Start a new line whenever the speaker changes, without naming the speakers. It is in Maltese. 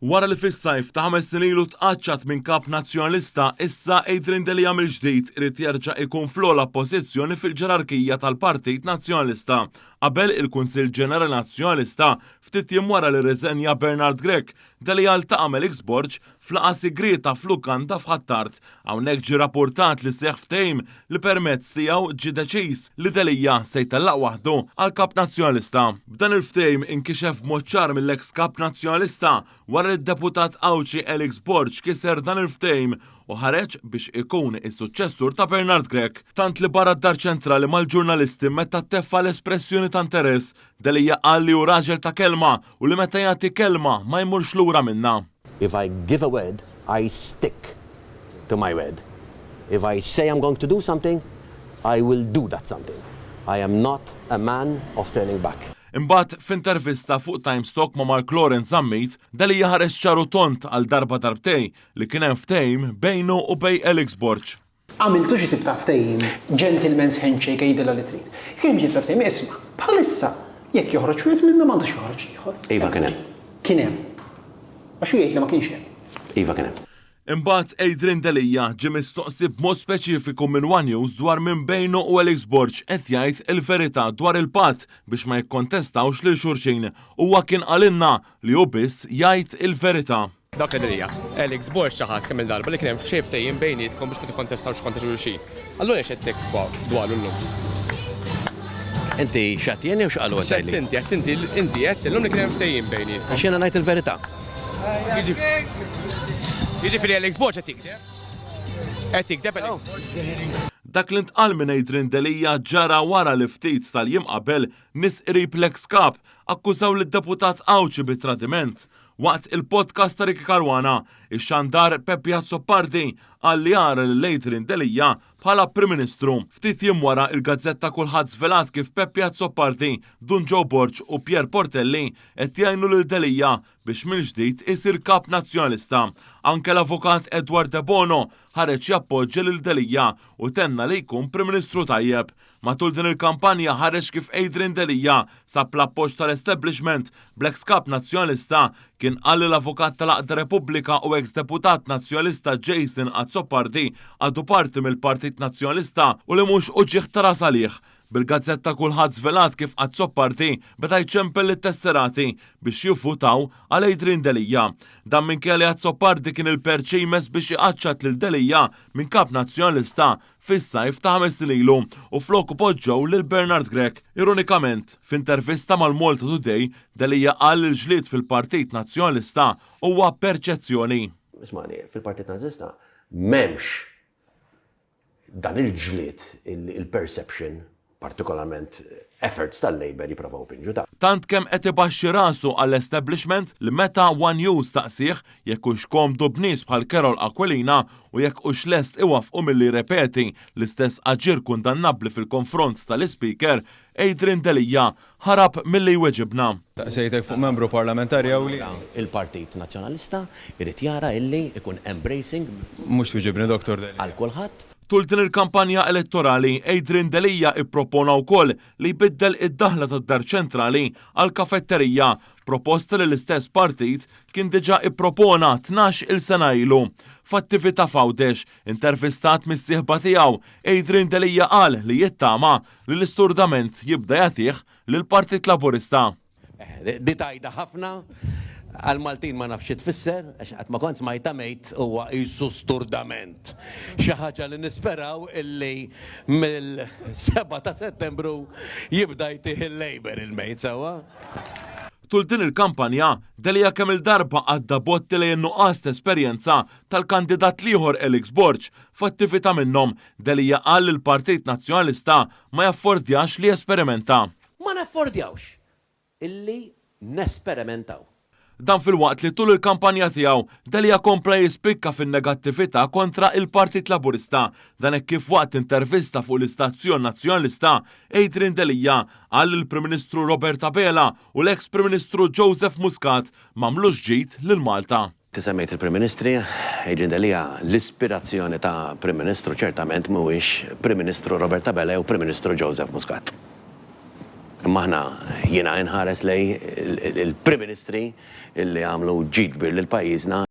Wara li fis-sajf ta' ħames snin ilu tqaċċat minn Kap Nazzjonalista, issa Adrian Delia mill-ġdid irid jerġa' ikun fl-ogħla pożizzjoni fil-ġerarkija tal-Partit Nazzjonalista. Qabel il-Kunsill Ġenerali Nazzjonalista, ftit jiem wara li rriżenja Bernard Grech, Delia ltaqa' m'Alex Borg f'laqgħa sigrieta f'lukanda f'Ħ'Attard. Hawnhekk ġie rappurtat li seħħ ftehim li permezz tiegħu ġie deċiż li Delia se jtellaq waħdu għal Kap Nazzjonalista. B'dan il-ftehim inkixef b'mod ċar mill-eks Kap Nazzjonalista wara li d-Deputat Għawdxi Alex Borg kiser dan il-ftehim u ħareġ biex ikun is-suċċessur ta' Bernard Grech. Tant li barra d-Dar Ċentrali mal-ġurnalisti meta tteffa' l-espressjoni ta' interess, Delia qal li hu raġel ta' kelma u li meta jagħti kelma ma jmurx lura minnha.
If I give a word, I stick to my word. If I say I'm going to do something, I will do that something. I am not a man of turning back.
Imbagħad, f'intervista fuq Times Talk ma' Mark Lawrence Zammit, Delia ħareġ ċar u tond għal darba darbtejn li kien hemm ftehim bejnu u bejn Alex Borg.
Għamiltu xi tip ta' ftehim, gentleman's handshake għidilha li trid. Kien hemm xi tip ta' ftehim, isma', bħalissa, jekk joħroġ wieħed minna m'għandux joħroġ l-ieħor.
Iva kien hemm.
Kien hemm. Għax hu jgħid li ma kienx hemm.
Iva kien hemm.
Imbagħad Adrian Delia ġie mistoqsi b'mod speċifiku minn one News dwar min bejnu u Alex Borg qed jgħid il-verità dwar il-patt biex ma jikkontestawx lil xulxin. Huwa kien qalilna li hu biss jgħid il-verità.
Dak li hija. Alex Borg ċaħad kemm-il darba li kien hemm xi ftehim bejnietkom biex ma tikkontestawx kontra xulxin. Allura għaliex qed tiktbu dwaru llum?
Inti x'għedt jien jew x'qalu għedt
X'għedt inti? Għedt inti, inti għedt illum li kien hemm ftehim bejnietkom.
Għax jiena ngħid il-verità.
Jiġifieri Alex Borg qed jigdeb? Qed jigdeb Alex Borg?
Dak li ntqal minn Adrian Delia ġara wara li ftit tal-jiem qabel nies qrib l-eks Kap akkużaw lid-deputat Għawdxi bi tradiment. Waqt il-podcast ta' Ricky Caruana, ix-xandar Peppi Azzopardi qal li jara lil Adrian Delia bħala Prim Ministru. Ftit jiem wara, il-gazzetta Kulħadd żvelat kif Peppi Azzopardi, Dun Joe Borg u Pierre Portelli qed jgħinu lil Delia biex mill-ġdid isir Kap Nazzjonalista. Anke l-Avukat Edward Debono ħareġ jappoġġja lil Delia u tenna li jkun Prim Ministru tajjeb. Matul din il-kampanja ħareġ kif Adrian Delia sab l-appoġġ tal-establishment bl-eks Kap Nazzjonalista kien qal li l-Avukat tal-Għaqda Repubblika u eks Deputat Nazzjonalista Jason Azzopardi għadu parti mill-Partit Nazzjonalista u li mhux uġigħ ta' ras għalih. Bil-gazzetta Kulħadd żvelat kif Azzopardi beda jċempel lit-tesserati biex jivvutaw għal Adrian Delia. Dan minkejja li Azzopardi kien il-perċimes biex iqaċċat lil Delia minn Kap Nazzjonalista fis-sajf ta' ħames snin ilu u floku poġġew lil Bernard Grech. Ironikament, f'intervista mal-Malta Today, Delia qal li l-ġlied fil-Partit Nazzjonalista huwa perċezzjoni.
Ismagħni, fil-Partit Nazzjonalista m'hemmx dan il-ġlied, il-perception partikolarment efforts tal-Labour jipprovaw ipinġu ta'.
Tant kemm qed ibaxxi rasu għall-establishment li meta one News staqsieh jekk hux komdu b'nies bħal Carol Aquilina u jekk hux lest iwaffqu milli jrepeti l-istess aġir kundannabbli fil-konfront tal-Ispeaker, Adrian Delia ħarab milli jweġibna.
Staqsejtek fuq membru parlamentari ewlieni.
Il-Partit Nazzjonalista jrid jara illi jkun embracing.
Mhux twiġibni Dottor Delia.
Għal kulħadd.
Tul din il-kampanja elettorali, Adrian Delia ippropona wkoll li jbiddel id-daħla tad-Dar Ċentrali għal kafetterija, proposta li l-istess partit kien diġà ippropona 12-il sena ilu. F'attività f'Għawdex, intervistat mis-sieħba tiegħu, Adrian Delia qal li jittama li l-isturdament jibda jagħtih lill-Partit Laburista.
Di tgħidha ħafna, għall-Maltin ma nafx xi tfisser, għax qatt ma kont smajtha mejt huwa qisu sturdament. Xi ħaġa li nisperaw illi mill-sebgħa ta' Settembru jibda jtih il-Labour il-mejt sewwa.
Tul din il-kampanja, Delia kemm-il darba għadda botti lejn in-nuqqas t'esperjenza tal-kandidat l-ieħor Alex Borg. F'attività minnhom, Delia qal li l-Partit Nazzjonalista ma jaffordjax li jesperimenta.
Ma naffordjawx illi nesperimentaw.
Dan filwaqt li tul il-kampanja tiegħu, Delia kompla jispikka fin-negattività kontra il-Partit Laburista. Dan hekk kif waqt intervista fuq l-istazzjon Nazzjonalista, Adrian Delia qal li l-Prim Ministru Robert Abela u l-eks Prim Ministru Joseph Muscat m'għamlux ġid lil Malta.
Inti semmejt il-Prim Ministri, Adrian Delia, l-ispirazzjoni ta' Prim Ministru ċertament mhuwiex Prim Ministru Robert Abela jew Prim Ministru Joseph Muscat. Imma aħna jiena inħares lejn il-Prim Ministri illi għamlu ġid kbir lil pajjiżna.